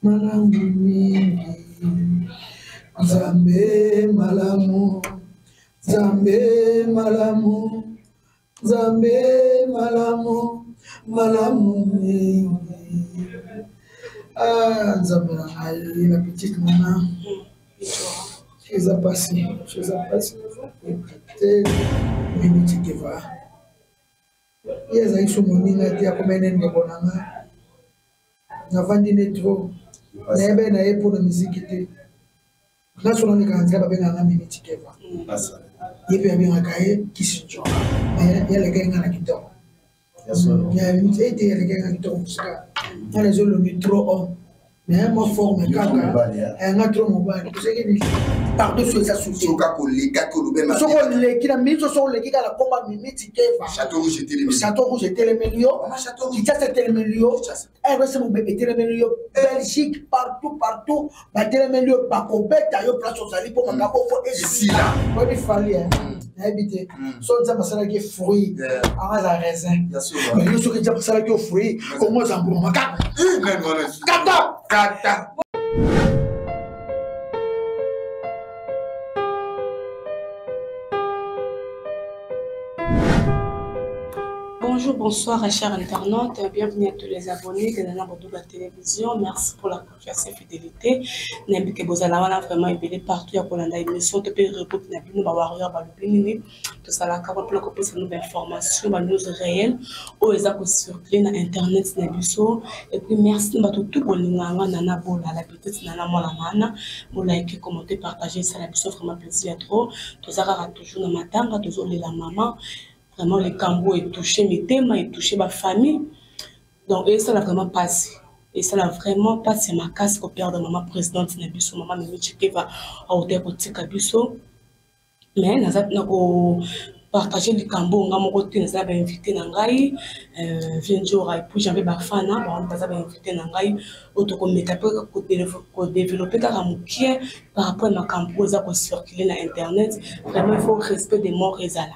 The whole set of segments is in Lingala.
Malamu mingi. Nzambe malamu. Nzambe malamu. Nzambe malamu. Malamu mingi. Ah, Nzambe na ngai, la petite nana. Eza pasi, eza pasi. Te, Mimi Tshikeva. Ye azali so moninga te, akomene ndeko na nga. Navandi ne trop. Nayebani na ye mpo na miziki te. Nga so naleka na nzela babengaka nga Mimi Tshikeva. Ye mpe abengaka ye Kisinjora. Mais ye alekaki nga na kitoko. Ete ye alekaki nga kitoko mosika. Nga nazolongi trop homme. Mais mwa forme kaka. Nga trop mobali. Ozalaki nini? Pardon so eza suki. Soki akolekaki olobe mabe. Soki oleki na minute soki oleki kaka na komba Mimi Tshikeva. Château Rouge etelemeli. Château Rouge etelemeli yo. Kinshasa etelemeli yo. RDC mobemba etelemeli yo. Belgique partout partout batelemeli yo bakobeta yo place ozali mpo makambo fo esila. Oyebi Fally hein? Nayebi te. So Nzambe asalaki fruit, anga aza raisin. Mais yo soki Nzambe asalaki yo fruit, omo aza mbuma makaka. Kata! Kata! Bonjour, bonsoir, chers internautes. Bienvenue à tous les abonnés de Nana Boduga Télévision. Merci pour la confiance et fidélité. Nayebi ke bozala wana vraiment ebele partout ya kolanda émission to mpe rubrique na bino ba warrior balobi nini tosalaka wana mpona kopesa bino bainformation ba news réel oyo eza kocircule na internet na biso. Et puis merci na bato tout bolingaka nga Nana Bola, la petite Nana mwana Nana. Bolike, commenter, partager, esala biso vraiment plaisir ya trop. Toza kaka toujours na matanga, tozolela mama. Vraiment likambo etouche mitema, etouche bafamille. Donc esala vraiment pasi. Esala vraiment pasi ya makasi koperdre mama présidente na biso, mama Mimi Tshikeva, autaki kotika biso. Mais naza na ko partager likambo nga moko te, naza ba invité na ngai, Vieux Ndjora et puis j'avais Bafana, bango baza ba invité na ngai oyo tokomeka mpe kodévelopper kaka mokie par rapport ya makambo oyo eza kocirculer na internet. Vraiment il faut respect des morts ezala.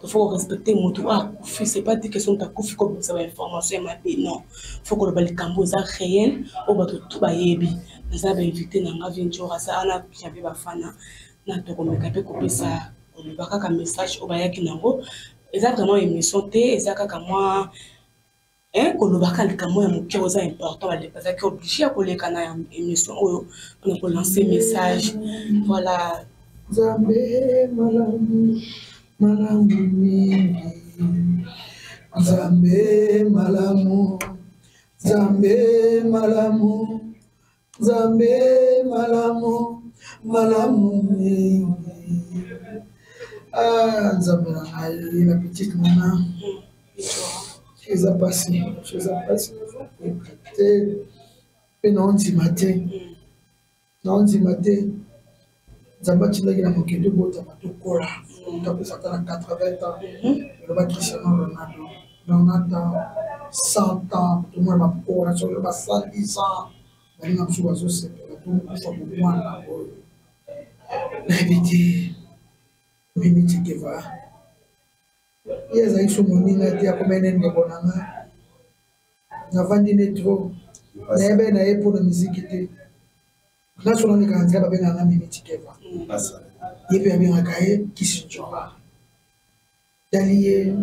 Il faut respecter moto oyo akufi. C'est pas dit que soki moto akufi kobimisa ba information ya mabe, non. Faut koloba likambo eza réel oyo bato tout bayebi. Naza ba invité na nga Vieux Ndjora aza wana, j'avais Bafana na tokomeka mpe kopesa koloba kaka message oyo bayaki nango. Eza vraiment émission te, eza kaka mwa koloba kaka likambo ya moke oyo eza important. Bazalaki obligé ya koleka na émission oyo mpona kolancer message. Voilà. Nzambe malamu, malamu mingi. Nzambe malamu, Nzambe malamu, Nzambe malamu, malamu mingi. Ah, Nzambe na ngai, la petite nana. Eza pasi, eza pasi. Te, mpe naondima te. Naondima te. Nzambe atindaki na mokili tobotama tokola. Topesa ata na 80 ans. Eloba Cristiano Ronaldo. 90 ans, 100 ans, tomona bakola, soki ba 110 ans. Baninga mosusu bazosepela tokufa bomwana oyo. Nayebi te. Mimi Tshikeva. Ye azali so moninga te, akomene ndeko na nga. Navandi ne trop. Nayebani na ye mpo na miziki te. Nga so naleka na nzela babengaka nga Mimi Tshikeva. Ye mpe abengaka ye Kisinjora. Tali ye,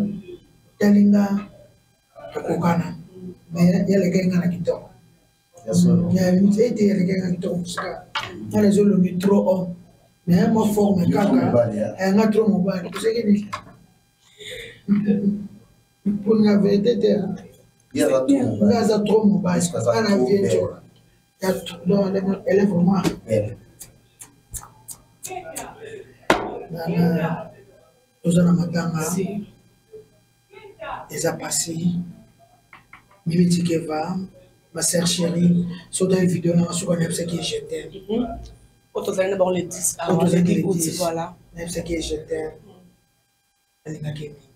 tali nga, tokokana. Mais ye alekaki nga na kitoko. Ete ye alekaki nga kitoko mosika. Nga nazolongi trop homme. Mais mwa forme kaka. Nga trop mobali. Ozalaki nini? Pour la vérité te. Nga aza trop mobali. Nga na Vieux Ndjora. Donc, elle est vraiment belle. Nana, toza na matanga. Eza pasi. Mimi Tshikeva, ma sœur chérie, soki otali video nanga soki nayebisaki je t'aime. Oyo tozali na bango le 10 Oyo tozalaki le août, 10. voilà. Nayebisaki ye je t'aime. Alingaki ye mingi.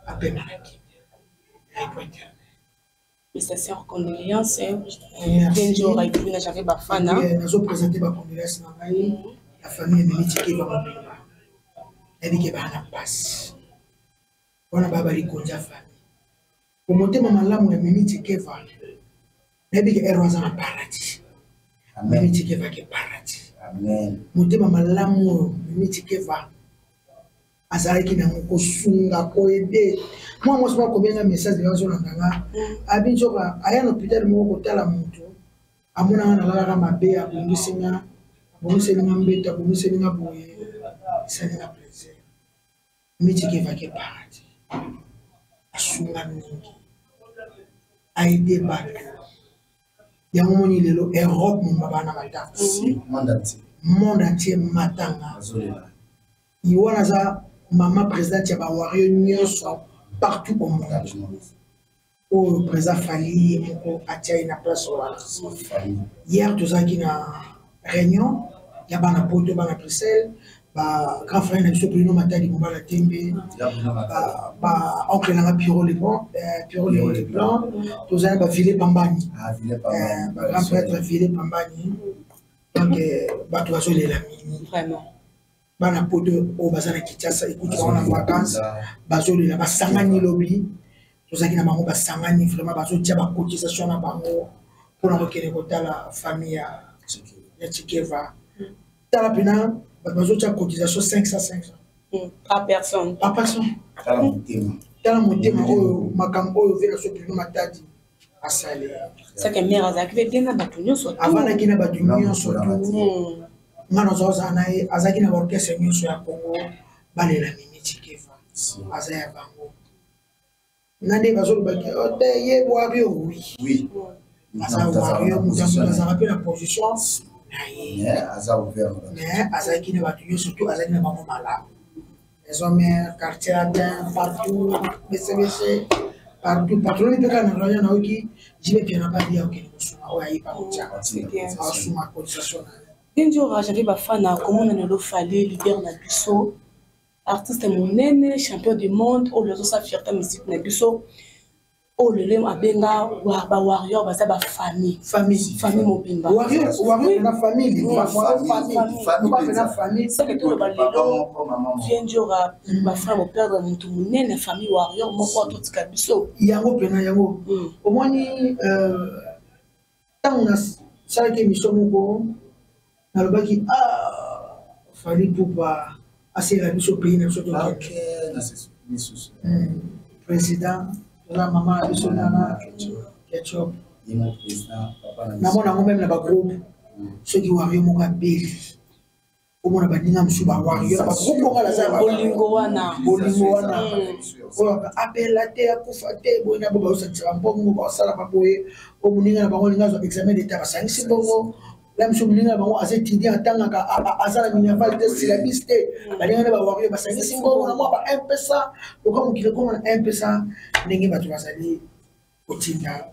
Apema na kimia. Repos éternel. Mes sincères condoléances. Vieux Ndjora et puis j'avais Bafana. Nazo présenter ba condoléances na ngai. La famille Mimi Tshikeva mobimba. Nayebi ke bana pasi. Wana ba bali konza famille. Motema malamu ya Mimi Tshikeva. Nayebi ke ero aza na paradis. Mimi Tshikeva ke paradis. Motema malamu oyo Mimi Tshikeva azalaki nango kosunga koede mwa mwasi moko akomi nga message lelo azolanda nga mm. abi nzoka aya na hôpital moko kotala moto amonanga nalalaka mabe abongisi nga abongiseli nga mbeto abongiseli nga boye esali nga plaisir Mitiki evaki paradis asunga mingi aide bato yango moni lelo Europe momba bana matanga monde entier matanga wana aza mama présidente ya bawario nyonso partout au monde oyo président Fally ye moko atia ye na place wana. Hier tozalaki na réunion ya bana poto bana Bruxelles ba grand frère na biso Bruno Matadi mobala tembe ba, ba oncle nanga Pierrot Leblanc euh, Pierrot Leblanc tozali ba Ville Pambani ah, euh, ba grand prêtre Ville Pambani donc euh, bato bazolela mingi vraiment bana poto oyo baza na kinshasa ekuti bango na vacances bazolela basangani lobi tozalaki na bango basangani vraiment bazotia bacotisation na bango mpona kokende kotala famille ya, ya chikeva tala mpena bato bazotia cotisation 500 500 hmm, par personne par personne tala motema oyo makambo oyo vela so bruno matadi asali seke mare azalaki mpe bien na bato nyonso avandaki na bato nyonso tu hmm. nga naza ozala na ye azalaki na baorchestre nyonso ya congo balela mimi chikeva aza ya bango nga nde bazolobaki oh, te ye wario wi aza wario moto azalaka mpe na position na ye mais azalaki na bato nyonso tu azalaki na bango malamu maison mère quartier latin partout bcbc partout partout lobi mpe kaka na roya nayoki jibe piana badi ya okende kosunga oyo ayebi akotya asunga cotisation na ye Ndjora, j'avais bafana komona lelo Fally leader na biso artiste monene champion du monde oyo azosala fierté musique na biso oyo lelo abenga ba warrior baza ba famille famille famille mobimba warrior warrior na famille famille na famille seke toloba lelo vieux Ndjora ba frère boperdre motu monene famille warrior moko atotika biso yango mpena yango omoni ntango nasalaki émission moko nalobaki ah Fally Ipupa aselela biso pays na biso tokende président toza mama na biso nana ketchup namona yango meme na bagroupe soki wario moko abeli omona baninga mosusu bawario na bagroupe onga naza bolingo wana bolingo wana oyo abela te akufa te boye na bo baosangisaka mbongo baosalaka boye oyo moninga na bango alingi azwa examen d'état basangisi mbongo la mosusu moninga na bango aza étudiant atangaka aza na minerval te syllabus te baninga na bawario basangisi mbongo na mwa ba mpesa loka mokili ekoma na mpesa ndenge bato bazali kotinda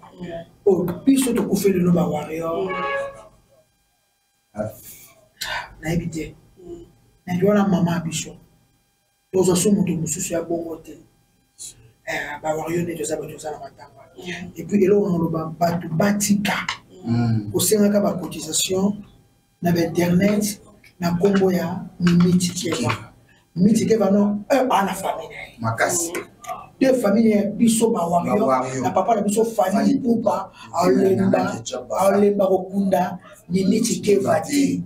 oyo biso tokufi lelo bawario nayebi te nayebi wana mama ya biso tozwa so moto mosusu ya bongo te eh, bawario nde toza bato toza na matanga epuis eloko na koloba bato batika kosengaka bacotisation na bainternet na nkombo ya Mimi Tshikeva. Mimi Tshikeva no un a na famille na ye makasi deux famille ya biso bawario na papa na biso Fally Ipupa alemba alemba kokunda Mimi Tshikeva te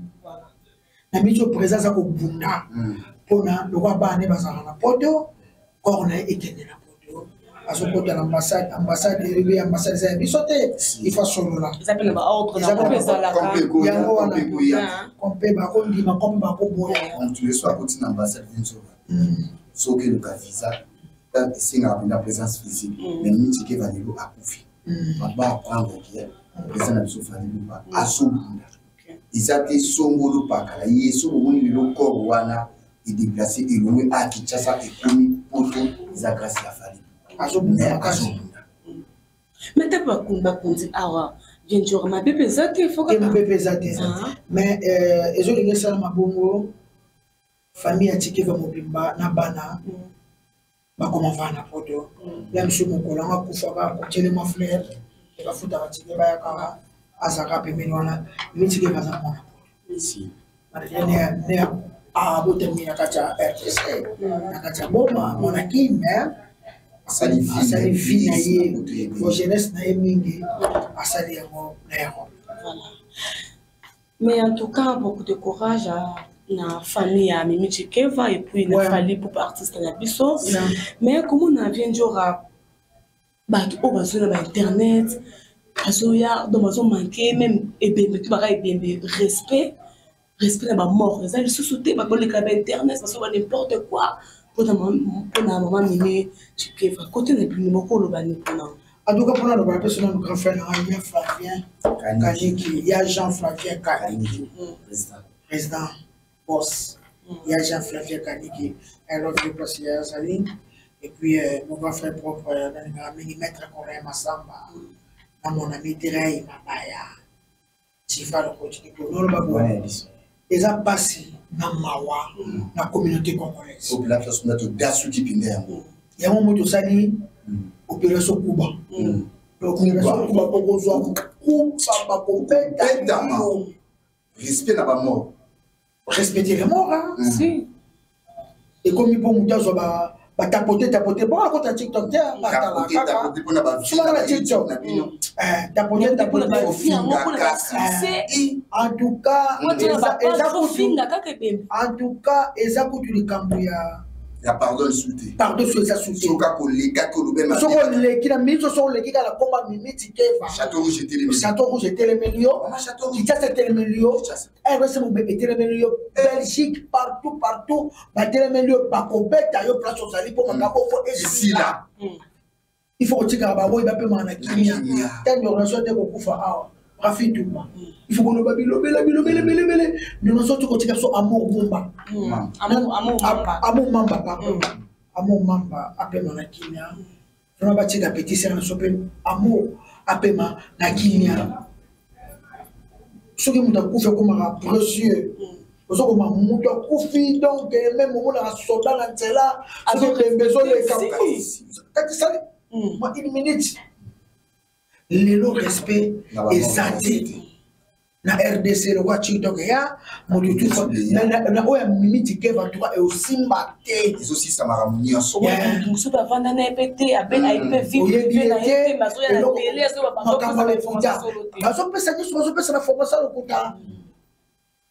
na miso président aza kobunda mpona lokola bana ne bazalaka na poto corps na ye ekende na poto azokota na ambassade ambassade eyebi ambassade eza ya biso te il faut asolola eza mpe na baordre na bango ezalaka yango wana kompe bakondima kompe bakoboya motu akoti na ambassade nzoka soki eluka visa esengaka mpenza présence physique mais Mitshikeva lelo akufi bato baapprendre ke président na biso Fally Ipupa azobunda eza te songolo pakala ye so bomoni lelo corps wana edéplace elongwe a Kinshasa ekomi poto eza grâce ya Fally azobunda azobunda mais te bakonzi awa Ndjora mabe mpe eza te te mabe mpe eza te mais ezolinga esalama bongo famille ya Tshikeva mobimba na bana bakoma vana na poto ya misu mokolo yango akufaka kotelema fleur bafutaka tike bayaka azalaka pembeni wana Mimi Tshikeva aza mwana poto malgré ne abotami na kati ya RTC na kati ya Boma mwana Kin mais Asali vie na ye, bo jeunesse na ye mingi asali yango na Europe. Voilà. Mais en tout cas, beaucoup de courage à na famille ya Mimi Tshikeva et puis na Fally Ipupa, artiste na biso. Mais comment na vient Ndjora, bato oyo bazoya na bainternet, bazoya donc bazomanke même ebembe to baka ebembe, respect, respect na bamort eza lisusu te. Bato boleka na bainternet, bazoba n'importe quoi mpona mama Mimi Tshikeva. Kote na bino, bokoloba ni mpona? En tout cas, mpona loba, apesi nano grand frère na ngai ya Flavien Kaniki, ya Jean Flavien Kaniki, président boss ya Jean Flavien Kaniki, I love you, place ya azali. Et puis mon grand frère propre nalingaka mingi, maître Colin Masamba, na mon ami Drey Mabaya Sifa Lokotiki. Noloba boye, eza mpasi na mawa na communauté congolaise. Yango moto osali opération Kuba, opération Kuba, okozwa kuba, bakobeta. Respect na bamort. Respecter les morts, hein? Si. Ekomi mpo moto azwa batapote tapote, bon, akota TikTok te, batala kaka sumaka na TikTok, tapote tapote. En tout cas, eza kutu, en tout cas eza kutu likambo ya Ya pardon lisusu te. Pardon so eza su te. Soki akolekaki, olobe. Soki oleki na miniti, soki oleki kaka na komba Mimi Tshikeva. Château Rouge etelemeli. Château Rouge etelemeli yo, Kinshasa etelemeli yo, RDC mobe etelemeli yo, Belgique, partout, partout batelemeli yo, bakobeta yo place ozali mpo makambo fo esila. Il faut kotikaka baboyi bapemaka na kimia. Ntango relation te kokufa awa, Rafi Tumba, il faut koloba bilobela bilobela ebelebele nyonso ti kotika biso Amour Mumba, Amour Mamba, pardon, Amour Mamba apema na kimia. Vraiment, batika petit sœur na so mpe Amour apema na kimia. Soki moto akufi, akomaka précieux. Ozokoma moto akufi, donc même omonaka soda na nzela, soki ebembe ezoleka, katisali mwa une minute. Lelo respect eza te na RDC. Lokwa TikTok ya moto tufa na oyo ya Mimi Tshikeva tuka eosimba te. Ezosisa makambo nyonso. Mosusu avanda na ye mpe te, aye mpe vie na ye te, bazoya na tele. Makambo ya lokuta bazopesa nyonso, bazopesa na formation ya lokuta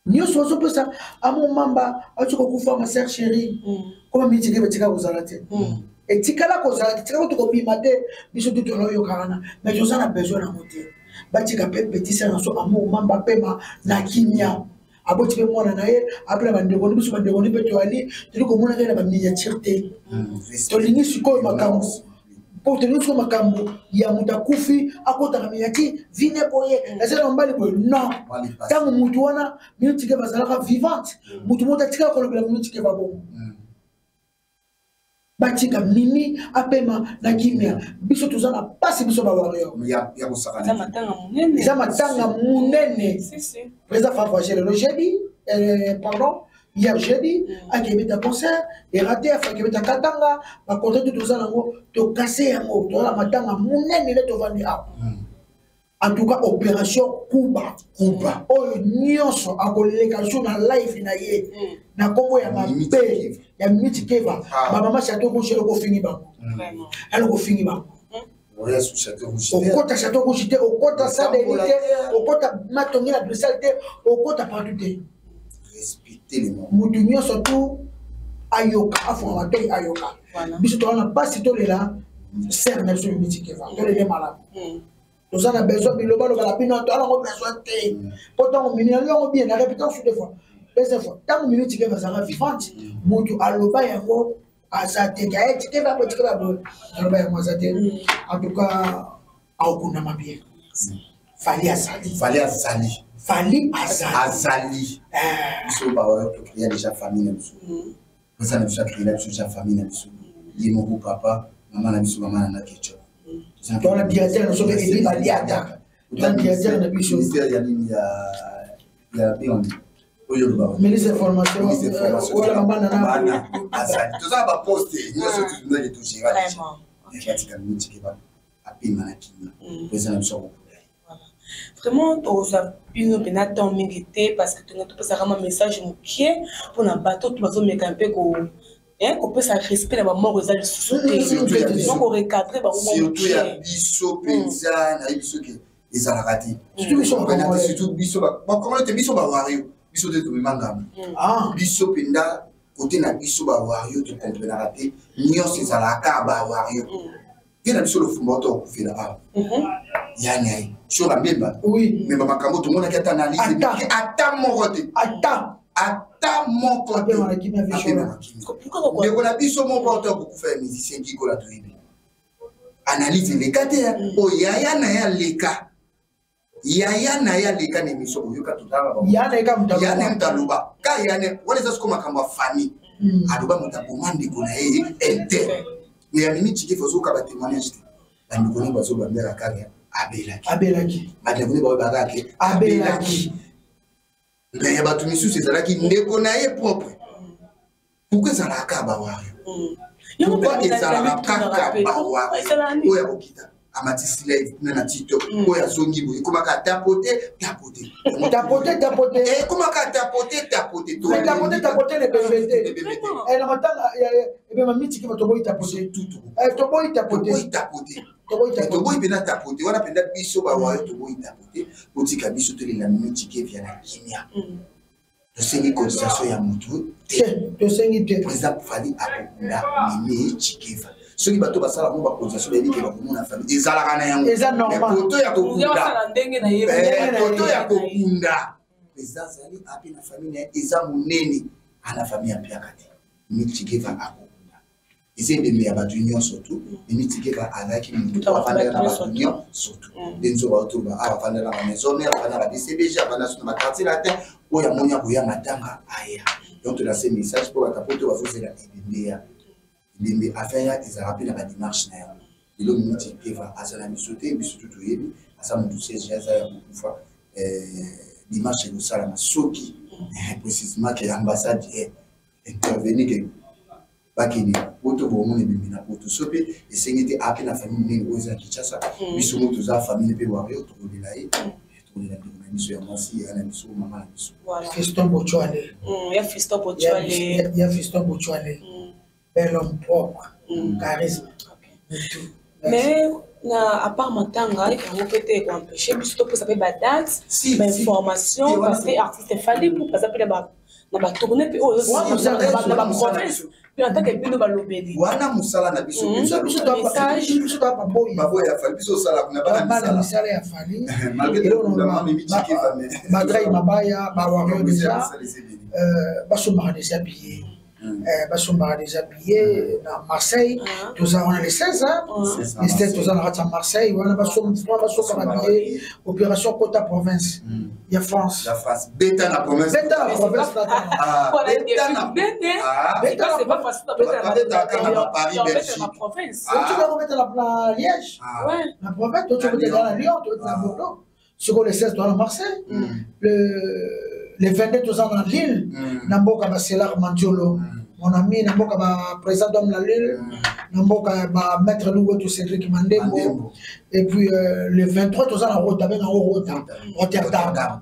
nyonso bazopesa. Amo Mamba auti kokufa, ma sœur chérie, koma Mimi Tshikeva etika kozala te, etikala kozala te, etikala kutu kobima te. Biso tu tozoyoka wana, mais toza na besoin nango te. Batika mpe petit sœur na so Amour Mamba pema na kimia. Aboti mpe mwana na ye apena bandeko ni biso, bandeko ni mpe toyali toli komona kaka na baminiature te. Tolingi sikoyo makambo mpo tolingi sikoyo makambo ya moto akufi akotaka miniature vine boye, ezali na mobali boye, non. Ntango motu wana Mimi Tshikeva azalaka vivante, motu moto atikala kolobela Mimi Tshikeva bongo. Batika Mimi apema na kimia. Biso toza na pasi, biso bawarrior. Eza matanga monene. Président fa voyage lelo jeudi, pardon, hier jeudi, akebeta concert erate, akebeta Katanga, bakontra tu toza nango, tokase yango. Toza na matanga monene nde tovandi awa. En tout cas, opération Kuba. Kuba. Oyo nyonso akoleka so na live na ye na nkombo ya mabe ya Mimi Tshikeva, bamama Château Rouge, eloko ofingi bango, eloko ofingi bango, okota Château Rouge te, okota Saint-Denis te, okota Matongi na Bruxelles te, okota partout te. Motu nyonso tu ayoka, afunga matoi, ayoka. Biso toza na mpasi, tolela sœur na biso Mimi Tshikeva, tolele malamu. Toza na besoin bilobaloba na bino, toza nango besoin te. Mpo ntango Mimi nalobi yango bien, na répétant sur deux fois, deuxième fois, ntango Mimi Tshikeva azalaka vivante, motu aloba yango aza te. Aye Tshikeva boye, Tshikeva boye, aloba yango aza te. En tout cas, akokundama bien. Fally azali. Fally azali. Fally azali. Azali. Biso baoyo tocréa déjà famille na biso, président na biso acréela biso déjà famille na biso, ye moko papa, mama na biso, mama na na Ketchup. Tona directeur na biso mpe Edi Baliata, tona directeur na biso. Ministère ya nini ya BON oyo olobaka? Ministre information. Wala mama na azali. Toza na baposte nyonso tozindaki, togéra déjà. Batika Mimi Tshikeva apema na kimia, président na biso akokunda ye. Vraiment, tozwa bino mpena temps mingi te, parce que tonga topesaka ma message mokie mpona bato to bazomeka mpe ko Kopesa respect na bamort eza lisusu te, donc korecadre bango. Surtout ya biso mpenza, nayebi soki ezalaka te, surtout biso bakongole te, biso bawario, biso te tomema ngambo. Biso mpenza, kote na biso bawario, tokomprenaka te, nyonso ezalaka bawario te. Na biso lofumba oto okufela awa yani aye shoka mbemba. Me bamakambo tomonaki, ata analyse ata moko te. Ata moko te. Ndeko na biso moko oto akokufa ya musicien Kikola, toyebi analyse eleka te. Oyo yaya na ye aleka, yaya na ye aleka na émission, oyoka totala Yane. Moto aloba ka yane wana eza siko makambo ya famille. Aloba moto aboma ndeko na ye inter. Mais ya Mimi Tshikefa, ozoyoka batémoignage te. Bandeko ne bazobambela kaka abelaki. Abelaki. Bandeko ne bayobaka ke abelaki. Mais ya bato misusu ezalaki ndeko na ye propre. Pourquoi ezalaka kaka bawario? Pourquoi ezalaka kaka bawario? Oyo akokita, amatisi live kuna na TikTok, oyo azongi boye, ekomaka tapote tapote. Tapote tapote. Ekomaka tapote tapote. Tapote tapote lebembe te. Na matanga ebema mitiki, toboyi tapote, toboyi tapote. Toboyi tapote, toboyi mpena tapote wana mpenza. Biso bawayo toboyi tapote. Botika biso tolela mitiki evia na kimia. Tosengi cotisation ya motu te, tosengi te. Président Fally akokunda Mimi Tshikeva. Soki bato basala ngo bacotisation, bayebi ke bakomona famille ezalaka na yango. Eza normal. Koto ya kokunda, koto ya kokunda, président azali ape na famille na ye, eza monene ana famille apiaka te. Mimi Tshikeva akokunda, eza ebembe ya bato nyonso tu. Mimi Tshikeva azalaki motu afandaka na bato nyonso tu. Nde nzoba otoloba awa, afandaka na Maison Mère, afandaka BCBG, afanda so na baquartier latin. Oyo amoni akoya matanga, aya. Donc tolase message mpo bato po to bazozela ebembe ya ebembe afin ya ezalaka mpe na badémarche na yango. Lelo Mimi Tshikeva aza na biso te, biso tu toyebi aza motu siège aza ya kokufa. Démarche ekosalama soki précisement ke ambassade intervenir ke bakende poto, bomona ebembe na poto. So mpe esengi te, ape na famille monene oyo eza na Kinshasa. Biso mo toza famille mpe wario, tokolela ye, tokolela ndeko na biso ya mwasi, ya na biso, mama na biso. Fiston Bochwale. Ya Fiston Bochwale. Ya Fiston Bochwale, bel homme propre, charisme. Mais na à part matanga yango mpe te ekoempêche biso topesa mpe badate, bainformation, parce que artiste Fally Ipupa aza mpe na batournée mpe oyo na baprovince mpe en tant que bino balobeli. Wana mosala na biso. Biso baboyi ya Fally, biso osala kuna. Bana misala ya Fally, badrai mabaya, bawario déjà basombaka déjà billet, basombaka déjà billet na Marseille. Toza wana le 16, le 16 toza na kati ya Marseille wana. Basombaka billet, opération kota province ya France. Beta na province. Beta na province. Tobeta na Liège, na province, tobeta na Lyon, tobeta na Bordeaux. Sikoyo le 16 toza na Marseille, le 22 toza na Lille, na mboka baselar Mandiolo, mon ami, na mboka baprésident d'homme na Lille, na mboka bamaître Luweto Cédric Mandembo. Et puis le 23 toza na Rota, bengango Rota, Rotterdam.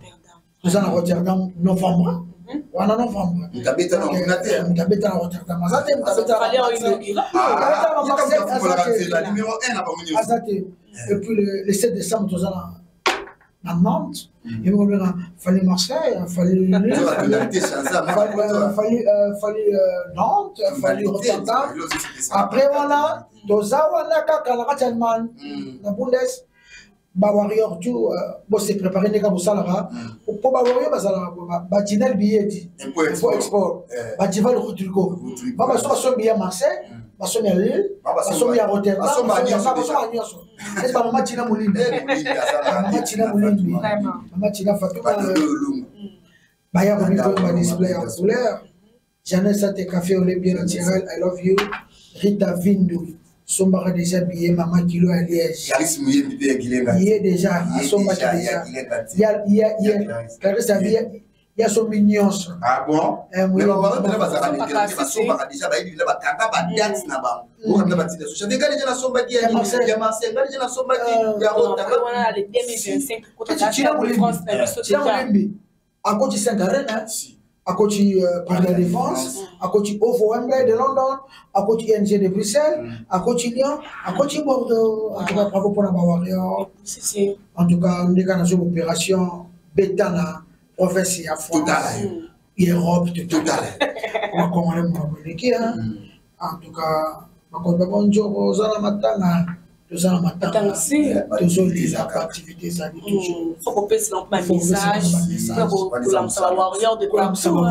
Toza na Rotterdam novembre wana, novembre. Moto abeta na kuna te. Moto abeta na Rotterdam aza te, moto abeta na Marseille numéro 1 na bango nyonso. Aza te. Et puis le 7 décembre toza na Nantes. Et on verra Fally Marseille, Fally Lille, Fally Nantes, Fally Rotterdam. Après wana toza wana kaka na kati ya Allemagne, na Bundes. Bawarrior tu bose préparé ndenge bosalaka mpo bawarrior bazalaka badinal billet ti import export, badival Rodrigo, babaso basombi ya Marseille, basombi ya Lille, basombi ya Rotterdam, basomba nyonso. Esi bamama Tina Molimbi, mama Tina Molimbi, mama Tina Fatuma, baya komi badisplay ya couleur. Jeannette Sate, café au lait bien naturel, I love you. Rita Vindu, sombaka déjà billet, mama kilo ya Liège. Clarisse Muyembi mpe ya Gilenga. Ye déjà asombaki déjà. Ya Clarisse abi ya sombi nyonso. Ah bon? Mais bawana mpena bazalaka na internet, basombaka déjà, bayebi na bakanga badate na bango. Okanda batina social, nga déjà nasombaki ya Marseille, nga déjà nasombaki ya Rotterdam. Tina Molimbi akoti 5 arena. Akoti Paris La Défense, akoti Ovo Wembley de London, akoti ING de Bruxelles, akoti Lyon, akoti Bordeaux. En tout cas, bravo pour la Warrior. En tout cas, ndeka na opération beta na province ya France. Europe total. Bakongole monakoleki. En tout cas, bakonzi bakonjoko oza na matanga, toza na matanga, tozolela, baactivité ezali toujours. Faut kopesela mpe bamessage, kolamusa bawarrior de partout.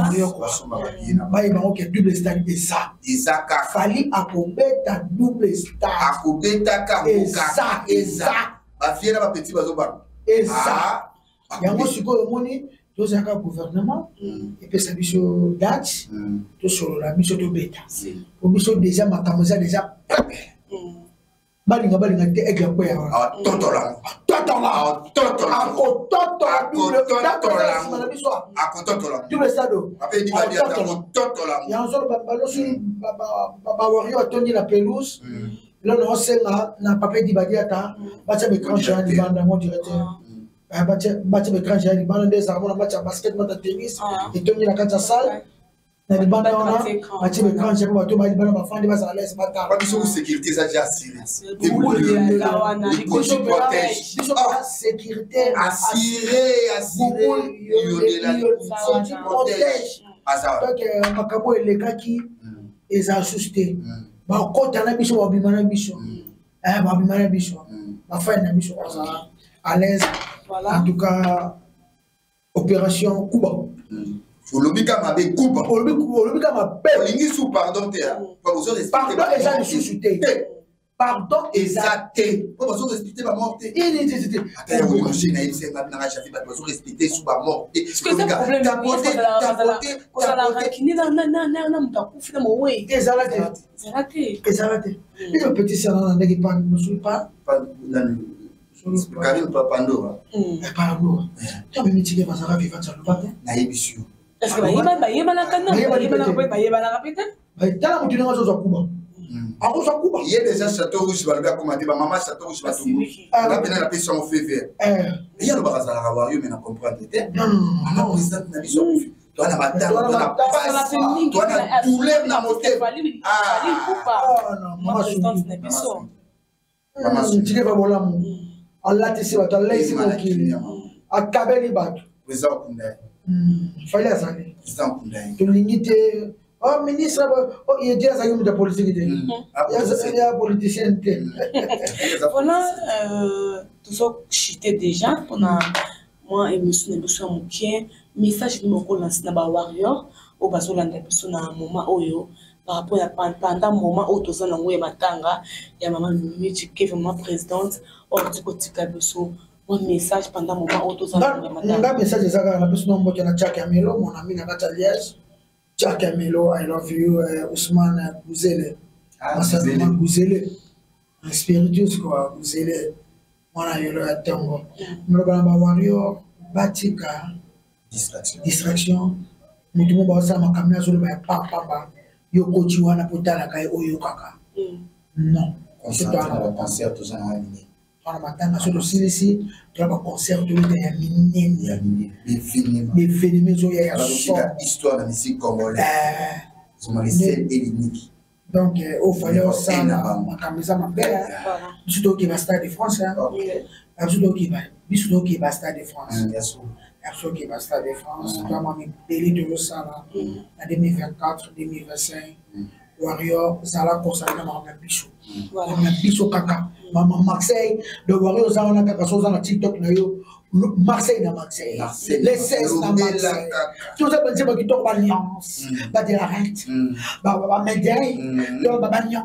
Bayeba ngo ke double stade eza. Eza kaka. Fally akobeta double stade. Akobetaka. Eza, eza. Bafie na bapeti bazobanga. Eza yango. Sikoyo omoni, tozalaka gouvernement epesa biso date, tosolola biso, tobeta po biso déjà makambo eza déjà. Balinga balinga te, aigle akweya wana. Atotola. Atotola. Atotola. Akototola Akototola. nsima na biso. Akototola. Double stade. Apedi badi, akototola. Yango solo balosi, bawario batondi na pelouse. Lelo naosenga na papa Edi Badiata, batia baécran géant libanda. Mon directeur, batia baécran géant libanda nde ezala mona match ya basket, match ya tennis etondi na kati ya salle. Na libanda wana batie baécran géant, bato ba libanda bafandi, bazala lese, batala. Biso sécurité eza déjà assuré. Biso mpena sécurité. Assuré, assuré. Protège. Donc makambo elekaki eza susu te. Bakota na biso, babima na biso, babima na biso, bafani na biso bazala à l'aise. En tout cas, opération Kuba. Olobi ka mabe, Kuba. Olobi ka mabe. Olingi su pardon te. Pardon eza lisusu te, pardon. Eza te, po bazorespecte bamort te. Ata ya kolimachine nayebisa nga nanga Javi, bato bazorespecte su bamort te. Kozala rancune na moto akufi na mowei. Ezala te. Ezala te. Ezala te. Biso petit sœur na ndenge pa mosusu pa. Karine Pandora. Pandora to mitike bazalaka vivante, aloba te. Nayebisi yo. Parce que bayebanaka na bayebanaka mpe te. Tala motu ndenge azozwa kuba, akozwa kuba. Ye déjà Château Rouge, balobi akoma te, bamama Château Rouge batongo nga mpena napesi yango feu vert. Ye alobaka azalaka wario, mais na comprendre te. Mama présidente na biso akufi, toa na matanga, toa na pasi, toa na douleur na motema. Mama présidente na biso. Tike babolamu, alatisi bato, alaisi mokili, akabeli bato. Président okunda ye. Fally azali. Président okunda ye. Tolingi te oh ministre oh ye te, azalaki moto ya politike te, ya politicien te. Voilà, tozochite déjà mpona mwa émission na biso ya mokie. Message nini okolancer na bawarrior oyo bazolanda biso na moment oyo, par rapport ya pendant moment oyo toza nango ya matanga ya mama Mimi Tshikeva, mama présidente oyo ti kotika biso? Mwa message pendant moment oyo toza nango ya matanga. Nga message eza kaka na biso na mbote na Jack ya Melo, mon ami na kati ya Liège. Jack ya Melo, I love you. Ousmane Guzele, Masana Guzele, spiritus quoi, Guzele mwana yolo ya ntongo. Maloba na bawario, batika distraction. Motu mo baosala makambo azoloba ya papamba, yo koti wana mpo otalaka ye, oyokaka non. Concert toza na minene. Wana matanga so tosilisi, toya baconcert, toyota ya minene, baévénement ezoya ya histoire na musique congolaise, seul et unique. Donc ofali osala makambo eza mabe. Biso tokeba Stade de France, biso tokeba, biso tokeba Stade de France, biso tokeba Stade de France. Toyama mibele tozosala na 2024, 2025. Warrior, zala concentré na makambo na biso, makambo na biso kaka mama Marseille. Donc warrior oza wana kaka, so oza na TikTok na yo, Marseille na Marseille, les 16 na Marseille, toza banzembo kitoko, baalliance, bade la rente, bamédaille, donc banyonga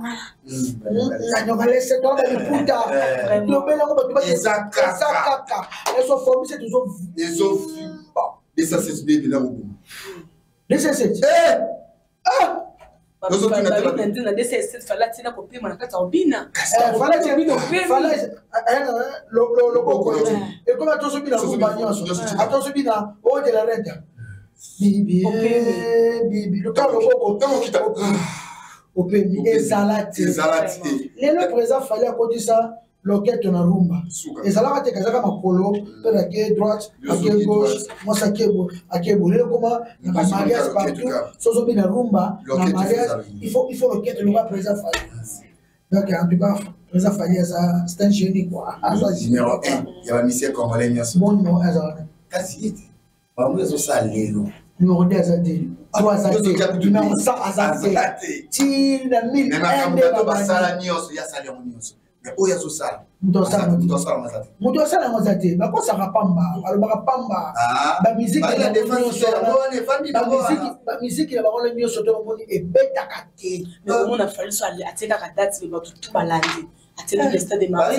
nanyonga lese, toza baliputa, tobelango bato eza kaka ezoformise tozovimba. 207. Ah. Na DCS, Fally atina kopema na kati ya obina. Loboko ekoma, tozobina rumba nyonso, atozobina oyo de la renta, bibi bibi loka loboko opemi, ezala te. Ezala te. Lelo président Fally akotisa. Loketo na rumba ezalaka te, kazaka makolo mpe ake droite, ake gauche, mwasi ake boye. Lelo koma na bamariage partout, sozobi na rumba na mariage, il faut loketo loba président Fally. Donc en tout cas, président Fally aza, c'est un génie quoi, aza numéro 1 ya bamusicien congolais nyonso. Bon, numéro 1 aza wana. Kasi ye te, bango ezosala lelo. Numéro 2 aza te, 3 aza te, numéro 100 aza te, ti na 1000. Makambo bato basala nyonso, ye asali yango nyonso, mais oyo azosala moto asala yango aza te. Bakosaka pamba, balobaka pamba. Bamiziki na bango nyonso to bamoni ebetaka te. Omona Fally so atiekaka date, me bato tu balandi, atieki stade. Balo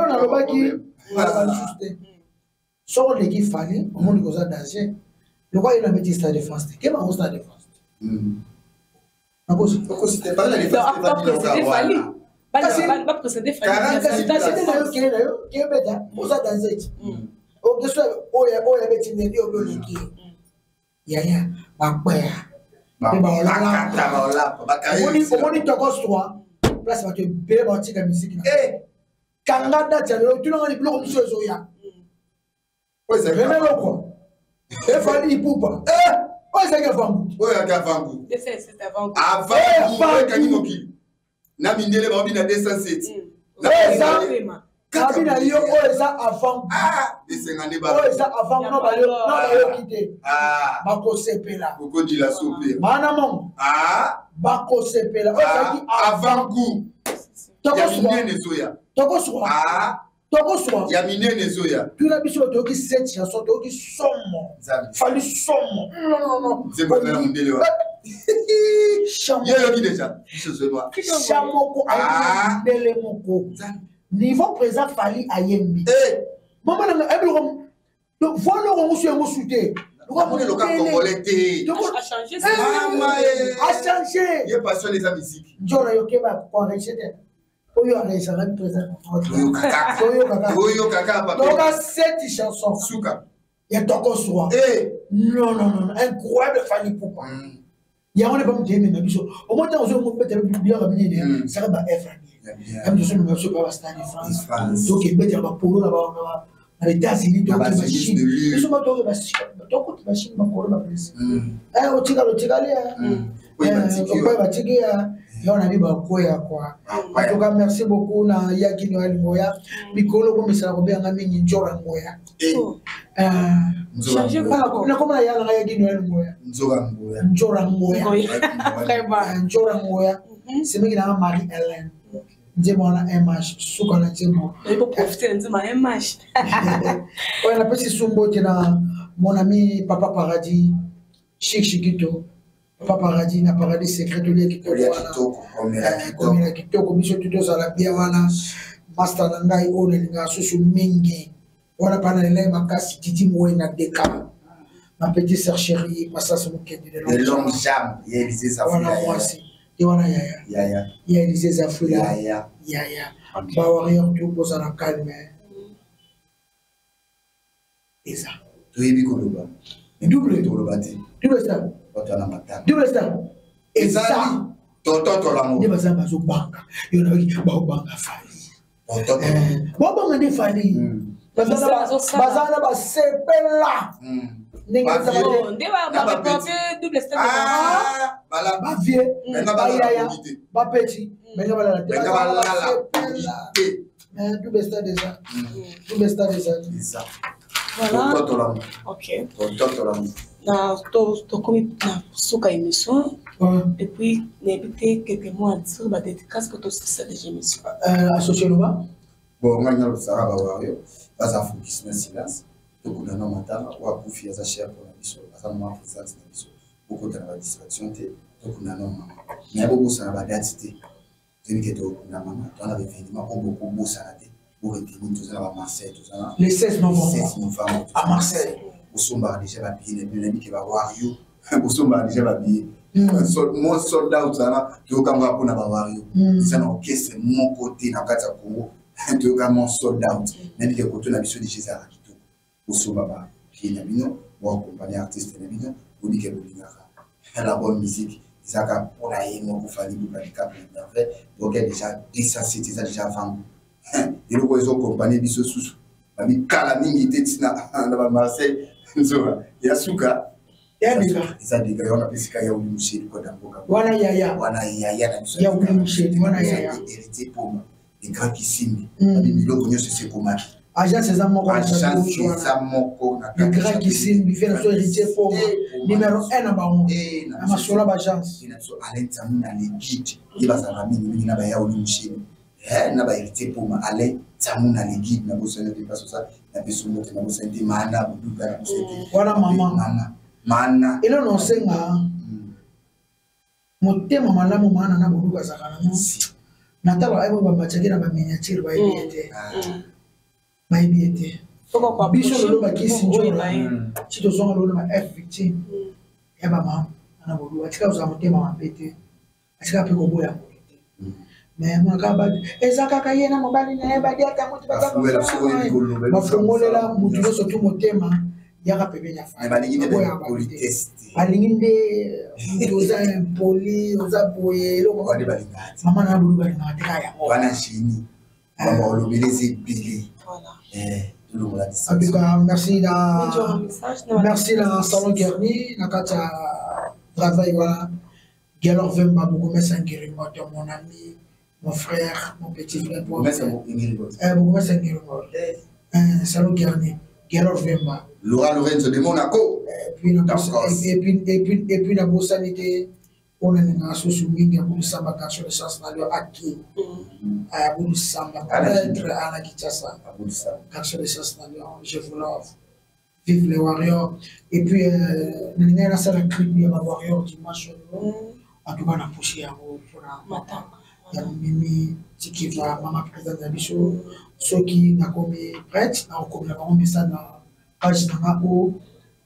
nalobaki, baloba lisusu te. Soko oleki Fally, omoni koza danger. Lokwa ye nabeti Stade de France te, ke bango Stade de France te. Nakosi? Na yo kele na yo kebeta, oza danger ti okeso oyo abeti ndenge oyo oleki yaya, bakweya mpe baolala. Omoni Tokos 3, place bato ebele baotika misiki na kanga date ya lelo. Tunanga biloko mosusu ezoya. Rene Lokwa e Fally Ipupa, oyo ezalaki avangu. Oyo ezalaki avangu, avangu ekangi mokili na mindele baobi na 207. Kabi na yo, oyo eza avant, esenga nde. Oyo eza avant, no bayoki te, bakosepela. Okodila sope. Bana mongo bakosepela, oyo ezalaki avant goût ya minene ezoya. Tokoswa, tokoswa. Ya minene ezoya. Tuna biso, toyoki sept chanson, toyoki somo, Fally somo. Non. Nzembo na mondele wa ye yoki déjà biso zoba. Cha moko ayembi ndele moko, niveau présent Fally ayembi. Mama nanga ayebi loko voix, loko mosu yango su te. Namoni loka congolais te. Achange. Ye passion eza musique. Nzora yokeba koenregistre te, oyo enregistraka présent. Oyoka kaka. Toyoka sept chanson. Suka. Ya Tokoswa. Non, non, non, incroyable, Fally Ipupa. Yango nde bamutu yemema biso. Omoi ntango ozobetela biloko minene, saka ba œuvre ya biso, omema biso pa bastade de France, tokebetela bapolo na États-Unis, tokoki bachine, biso tokoti bachine, bakolo bapesi otikala, otikali okoya, batiki ya yo na bi bakwea quoi. En tout cas, merci beaucoup na yaki no alingoya mikolo bomesala kobenganga mingi Njora Ngoya. Nakoma na yanga yaki no alingoya. Nzora Njora Ngoya, Njora Ngoya, semeki nanga Marie Hélène, nzembo wana MH, suka na nzembo. Oyo napesi sumbo te na mon ami Papa Paradis, Chik Chikito, Papa Paradis na Paradis Secret. Tolia kitoko wana, komela kitoko, biso tu tozala bien wana. Master na ngai oyo nalingaka susu mingi wana mpana lelai makasi, Didi Moe na Deka, ma petite sœur chérie, Masasi Mokende. De longue jambe ya Élysée. Wana mwasi ye wana yaya. Yaya. Ya Élysée Zafula. Yaya. Yaya, bawarrior tu bozala calme, eza Toyebi koloba. Double. Toloba te. Double Star. Bato wana matanga. Double Star. Ezali tototolango. Nde baza bazobanga yo, nayoki baobanga Fally, baobanga nde Fally, baza na basepela ndenge bavie, bayaya, bapeti benga balala te, basepela. Double Star déjà, Double Star déjà. Voilà, ok. Na tokomi na suka émission, et puis nayebi te, quelques mots à dire, badédicace po tosilisa déjà émission. Associé, loba. Bon, ngai nalobisaka bawario baza focus na silence. Tokunda na matanga oyo akufi, aza cher mpona biso, aza mama présente na biso. Bokota na badistraction te, tokunda na mama. Mais bobosana badate te, toyebi ke tokunda mama, toza na baévénement oyo bokobosana te. Boretenir, toza na bamarseille, toza na le 16 novembre. 16 novembre. À Marseille. Bosombaka déjà babillet na bino, nayebi ke bawario bosombaka déjà babillet. Mo sold out wana toyokanga mpona bawario, eza na orchestre moko te na kati ya Congo toyoka mo sold out. Nayebi ke koto na biso déjà ezalaka kitoko. Bosomba babillet na bino, boaccompagne artiste na bino. Boyebi ke bolingaka la bonne musique. Ezalaka mpona ye moko Fally Ipupa Dicap la Merveille. Donc déjà 207 eza déjà vangu. Eloko ezo accompagner biso susu. Babi kala mingi te tina na ba Marseille nzoka ya suka. Eza dega yo wana pesika ya Willy Musheni kota mboka. Wana yaya. Wana yaya na biso. Ya Willy Musheni wana yaya. Héritier Poma. Le grand Kisimbi. Babi biloko nyonso esekomaki. Agence eza moko agence eza moko na le grand Kisimbi fait na so héritier Poma numéro 1 na bango na masolo ba agence. Na biso Alain Tsamou na le guide. Ye bazalaka mingi mingi na ba ya Willy Musheni. Na ba héritier Poma Alain Tsamou na le guide na bosani te paso ça na biso moto na bosani te mana buduka na bosani te. Wana mama. Mama. Mana. Elo no senga. Motema malamu mana na buduka azalaka nango. Natala ayebo ba matiaki na ba miniature bayebi ye te. Bayebi ye te. Biso lelo bakisi nzola. Si tozonga lelo na ba F victime. Ya ba mama na buduka. Atika kozala motema mabe te. Atika mpe koboya moto te. Mais mwana ba eza kaka ye na mobali na ye badiaka moto bafongolela moto nyonso tu motema yaka pembeni ya Fally. Balingi nde politesse te. Balingi nde moto oza impoli, oza boye eloko. Mama na bulu balingaka te kaka yango. Wana génie. Baba olobeli eza ebele. En tout cas, merci na merci na Salon Guerni na kati ya travail wana. Galor Vemba, Bourgmestre Ngiringoto, mon ami, mon frère, mon petit frère. Bourgmestre Ngiringoto. Bourgmestre Ngiringoto. Salon Guerni, Galor Vemba. Laura Lorenzo de Monaco. Et puis, la boursanité, on est dans la source mingi, Aboulou Samba, garçon de chance, na lio Aki. Aboulou Samba, maître Anna Kinshasa. Aboulou Samba. Garçon de chance, na lio, je vous love. Vive les Warriors. Et puis, nous avons fait la clip, il y a les Warriors dimanche. En tout cas, on a poussé à vous pour la matin. Il y a Mimi, Tikiva, maman présidente de la biso. Ceux qui n'ont commis prête, n'ont commis la maman, mais ça dans la page de la haut,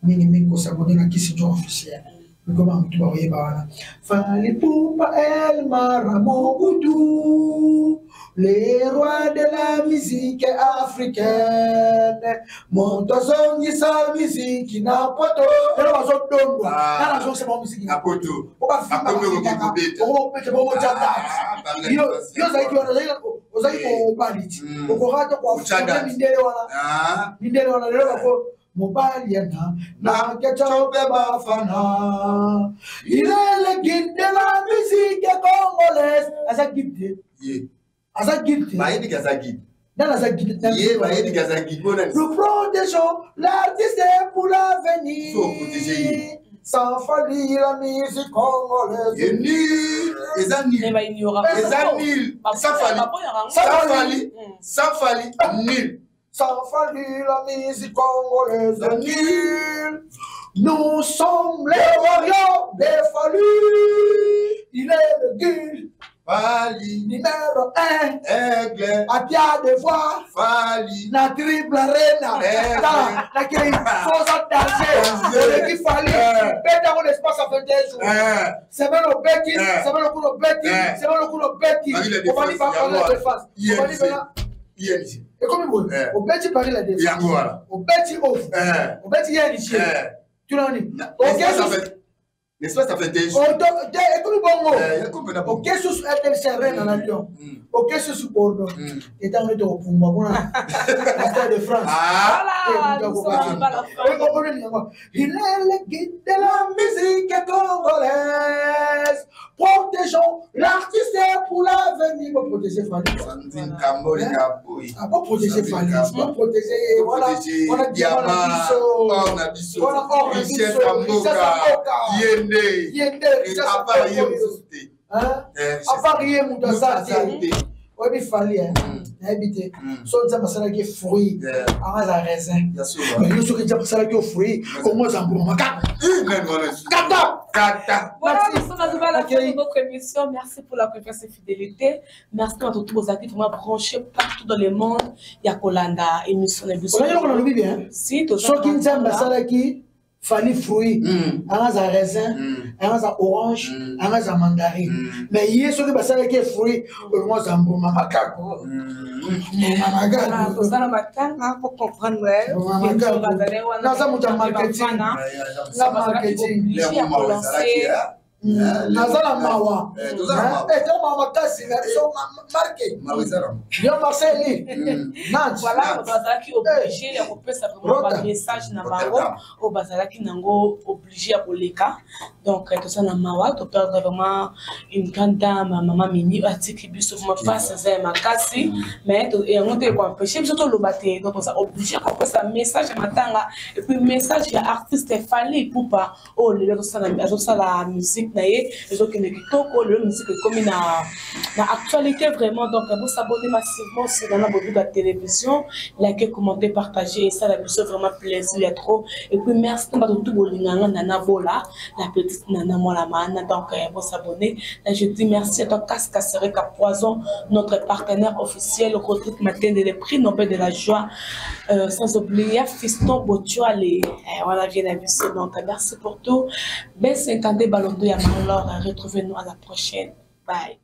Mimi, Mimi, qu'on s'abonne à qui c'est toujours officiel. Mais comment tu vas voir, bah, Fally Ipupa, El Mara Mobutu, les rois de la musique africaine. Montozongi sa musique na poto. Lelo bazodondwa. Na na zongi sa musique na poto. Oba fimba Akomi ba okoki fimba. kobeta. Okoki kobeta, bongo tya Ah, date. bangla Yo, dipasi. yo ozalaki wana, ozalaki kobali ti. Okoka te Otya koaffronter date. mindele wana. Ah. Mindele wana, lelo bako mobali ya na, na ketchup e bafana. Il est le guide de la musique congolaise. Aza guide te. Ye. Aza guide te. Bayebi ke aza guide. Nani aza guide? Ye, bayebi ke aza guide. Bona Nous protégeons l'artiste pour l'avenir. Faut protéger ye. Sans folie, la musique congolaise. Ye nul. Eza nul. Mais bah, il n'y aura pas. Eza nul. Sans Fally. Sans Sans Fally. Fally. Sans Fally. Nul. Sans Fally, la musique congolaise est nulle. Nous sommes les warriors des Fally. Il est le guide Fally. numéro 1. Aigle. À Pierre de Voix. Fally. Na triple arena. Eh, Na, na kei, soza danger. Danger. Oleki Fally. Eh. Beta ngo l'espace à 21 jours. Eh. Semaine au Beki, Eh. semaine au Kuno Beki, Eh. semaine au Kuno Beki. Paris la Obani Défense, ba Paris la yango wana. Défense. ING. Obani bena. ING. Ekomi boye. Eh. Obeti Paris la Défense. Yango wana. Obeti off. Eh. Obeti ING. Eh. Tunani. Na- Ok, l'espace susu. a fait- L'espace a fait des jours. Oto, te, ekomi bongo. Eh, ekomi na bongo. Ok, susu RTC Arena na Lyon. Mm. Ok, susu Bordeaux. Mm. Etango neti kopumbwa kuna. Na Stade de France. Ah. Voilà, nous sommes arrivés à la fin. Il est le guide de la musique congolaise. Protégeons l'artiste pour l'avenir. Pour protéger Fally. Sandrine Kambo, les gars, boy. Ah, pour protéger Sandrine Fally. Kambo. Pour protéger. Voilà. Protéger Voilà, Diamant, Diamant, Or na biso. Voilà, Or na Richesse biso. Mboka. Richesse Mboka. Yende. Yende, Richesse À part ye Mboka. mosusu te. Hein? Eh, À part ye moto aza te. te. Oyebi Fally, hein? Nayebi te. So Nzambe asalaki fruit, Yeah. anga aza raisin. Ya solo. Mais yo soki Nzambe asalaki yo fruit, kongo aza mbuma makaka. Eh, nani wana lisusu? Kata! Kata. Voilà, Merci. nous sommes arrivés à la Ok. fin de notre émission. Merci pour la confiance et fidélité. Merci à tous vos actifs vraiment branchés partout dans le monde. Il y a Kolanda, émission de Olaki eloko nalobi bien? Si, tout Soki Nzambe asalaki Fally fruit, anga aza raisin, anga aza orange, anga aza mandarine. Mais ye soki basalaki ye fruit, olongo aza mbuma makako. Mbuma makako. Tozala matanga pour comprendre. ouais. Mbuma makako. Naza moto ya marketing. Na marketing. Obligé à relancer. Naza na mawa, eza mawa makasi na biso marke yo Marceli. Voilà, bazalaki obligé ya kopesa vraiment bamessage na bango oyo bazalaki nango obligé ya koleka. Donc toza na mawa, toperdre vraiment une grande dame, mama Mimi atiki biso. Vraiment mpasi eza ya makasi, mais yango te ekoempêche biso toloba te. Donc toza obligé ya kopesa message ya matanga et puis message ya artiste Fally Ipupa oyo lelo azosala musique na ye, ezokende kitoko. Lelo musique ekomi na actualité vraiment. Donc bosabonner massivement sur Nana Boduga Télévision, like, commenter, partager, esala biso vraiment plaisir ya trop. Et puis merci na bato tu bolinganga Nana Bola, la petite Nana Mwana Mana. Donc bosabonner. Là, je dis merci à toi Casca Sereka Poison, notre partenaire officiel, Rodrigue Matende, le prix Nobel de la joie, sans oublier Fiston Botuale, voilà, vient na biso. Donc merci pour tout. B52 Balondo ya Malor, retrouvez-nous à la prochaine, bye.